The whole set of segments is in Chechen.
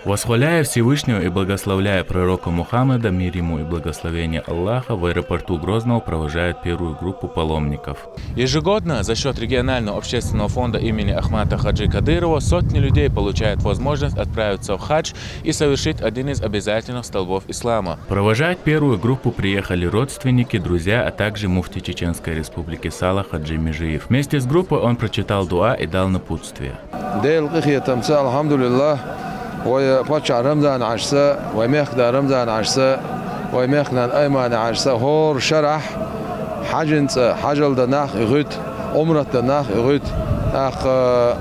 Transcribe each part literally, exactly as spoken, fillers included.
Восхваляя Всевышнего и благословляя пророка Мухаммада, мир ему и благословение Аллаха, в аэропорту Грозного провожают первую группу паломников. Ежегодно за счет регионального общественного фонда имени Ахмата Хаджи Кадырова сотни людей получают возможность отправиться в хадж и совершить один из обязательных столбов ислама. Провожать первую группу приехали родственники, друзья, а также муфтий Чеченской Республики Сала Хаджи Межиев. Вместе с группой он прочитал дуа и дал напутствие. Делан къинхетамца, алхьамдулиллахь, вай паччахь Рамзан-Хьаьжас, вай мехкда Рамзан-Хьаьжас, вай мехкнана Аймани-Хьаьжас хӀора шарахь хьаьжцӀа хьажал дан нах а гӀуьтту, Ӏумрат дан нах а гӀуьтту. ТӀаккха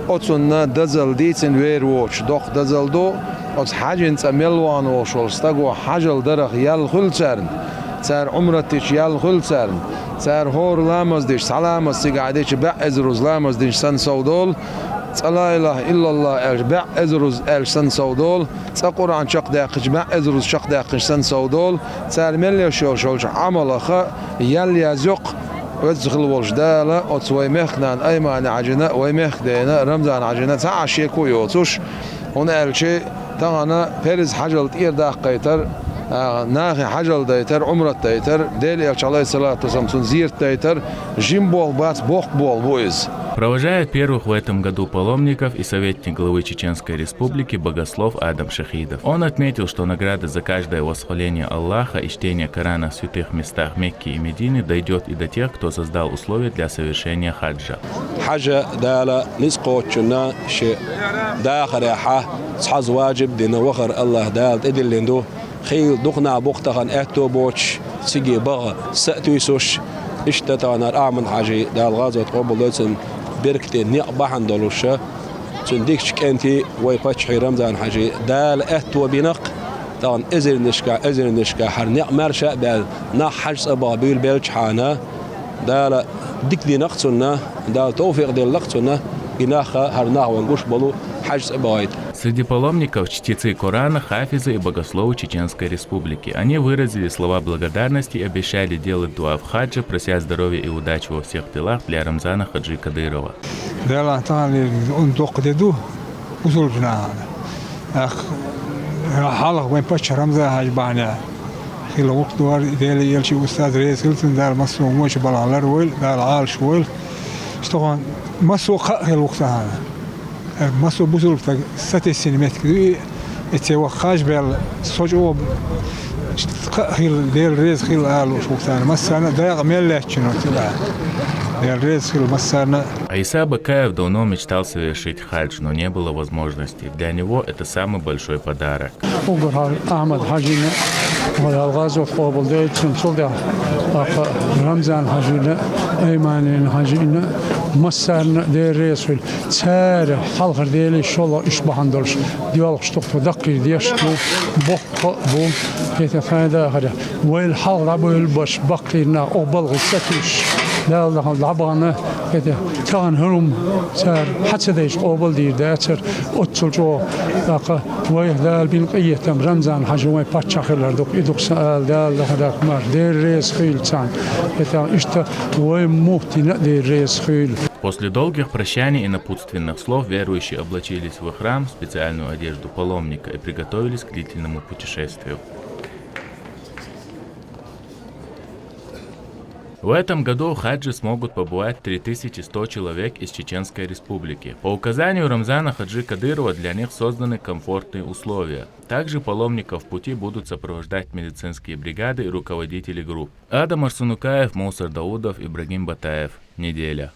оцунна дозалла дийцина вер воцуш доккха дозалла ду, оцу хьаьжцӀа мел вахана волуш волу стага хьажал дарах ял хуьлу царна, цара Ӏумрат дича ял хуьлу царна, цара хӀора ламаз дича, цхьа ламаз цигахь дича бӀе эзарза ламаз динчу санна сов долу, цкъа ла илахьа иллаллахь аьлча бӀе эзарза аьлча санна сов долу, цкъа Къуръан чекхдаьккхича бӀе эзарза чекхдаьккхинчу санна сов долу, цара мел еш йолуш йолчу Ӏамалаха ял язйо-кх Веза хилла волчу Дала оцу вай мехкнана Аймани-Хьаьжина, вай мехкдена Рамзан-Хьаьжина цхьа а шеко а йоцуш, хӀунда аьлча тахана перз хьажал тӀера даккхайтар, а, нахе хьажал дайтар, Ӏумрат дайтар, Делан Элча, алейхиссалату вассалам, цунна зерат дайтар, жима болх бац, боккха болх бу иза. Провожает первых в этом году паломников и советник главы Чеченской Республики богослов Адам Шахидов. Он отметил, что награда за каждое восхваление Аллаха и чтение Корана в святых местах Мекки и Медины дойдёт и до тех, кто создал условия для совершения хаджа. Хьажа Дала ницкъ кхочунна шен дахарехь цхьа важиб дина вахар Аллаха Дала тӀедиллина ду. Хийла дукха нах бу-кх тахана аьтто боцуш, циге баха са а туьйсуш, иштта тахана Ахьмад-Хьаьжин, Дала гӀазот къобалдойла цуьнан, беркате некъ бахьана долуш, цуьнан дикачу кӀентий, вай паччахьий Рамзан-Хьаьжин Дала аьтто бина-кх, тахана эзарнашкахь, эзарнашкахь хӀара некъ маьрша а баьлла, нах хьажцӀа баха буьйлабелчхьана, Дала дика дина-кх цунна, Дала тавфикъ делла-кх цунна, и нах а, хӀара нах вайна гуш болу хьажцӀа бахийта. Среди паломников чтецы Корана, хафизы и богословы Чеченской Республики. Они выразили слова благодарности и обещали делать дуа в хадже, прося здоровья и удачи во всех делах для Рамзана Хаджи Кадырова. Дала тахана он доккха де ду бусулба нахана. Ах, хьалха вайн паччахь Рамзан-Хьаьжа бахьана хилла гӀуллакх ду хӀара, Делан Элчий, устаз, реза хила цунна, Дала массо а вочу балхах лар войла, Дала Ӏалаш войла. Стохана массо а кхаъ хилла ву-кх тахана. Массо а бусулба стаг сатессина меттиг ду и, и цӀе ваха хьажбаьлла, со чӀогӀа кхаъ хилла, Дела реза хила ала лууш ву-кх царна массарна а, дакъа мел лаьттачунна цигахь. Дела реза хила массарна а. Айса Бакаев давно мечтал совершить хадж, но не было возможности. Для него это самый большой подарок. Уггар хьалха Ахьмад-Хьаьжина, Дала гӀазот къобалдойла цуьнан, цул тӀаьхьа тӀаккха Рамзан-Хьаьжина, Аймани-Хьаьжина, массарна а Дела реза хуьлда. Цара хьалхара Делий шолгӀа уьш бахьана долуш доьлхуш тухту даккхий деш ду, боккха а бу, хӀета тхайн дахарехь. Вайл хьалха дӀабевлла берш баккхийра нах, оха балхе сатуьйсуш, Дала дахана дӀабахана, хӀета тахана хӀума цара хьа ца дайча къобалдийр дацара, оццул чӀогӀа тӀаккха вайх Дала бина къинхетам Рамзан-Хьаьжа вайн паччахь хилар ду-кх, и ду-кх сан ала Дала дахарехь мара, Дела реза хуьйла царна. ХӀета иштта вайн муфтийна а Дела реза хуьйла. После долгих прощаний и напутственных слов верующие облачились в ихрам, специальную одежду паломника, и приготовились к длительному путешествию. В этом году в хадже смогут побывать три тысячи сто человек из Чеченской Республики. По указанию Рамзана Хаджи Кадырова для них созданы комфортные условия. Также паломников в пути будут сопровождать медицинские бригады и руководители групп. Адам Арсунукаев, Мусар Даудов, Ибрагим Батаев. Неделя.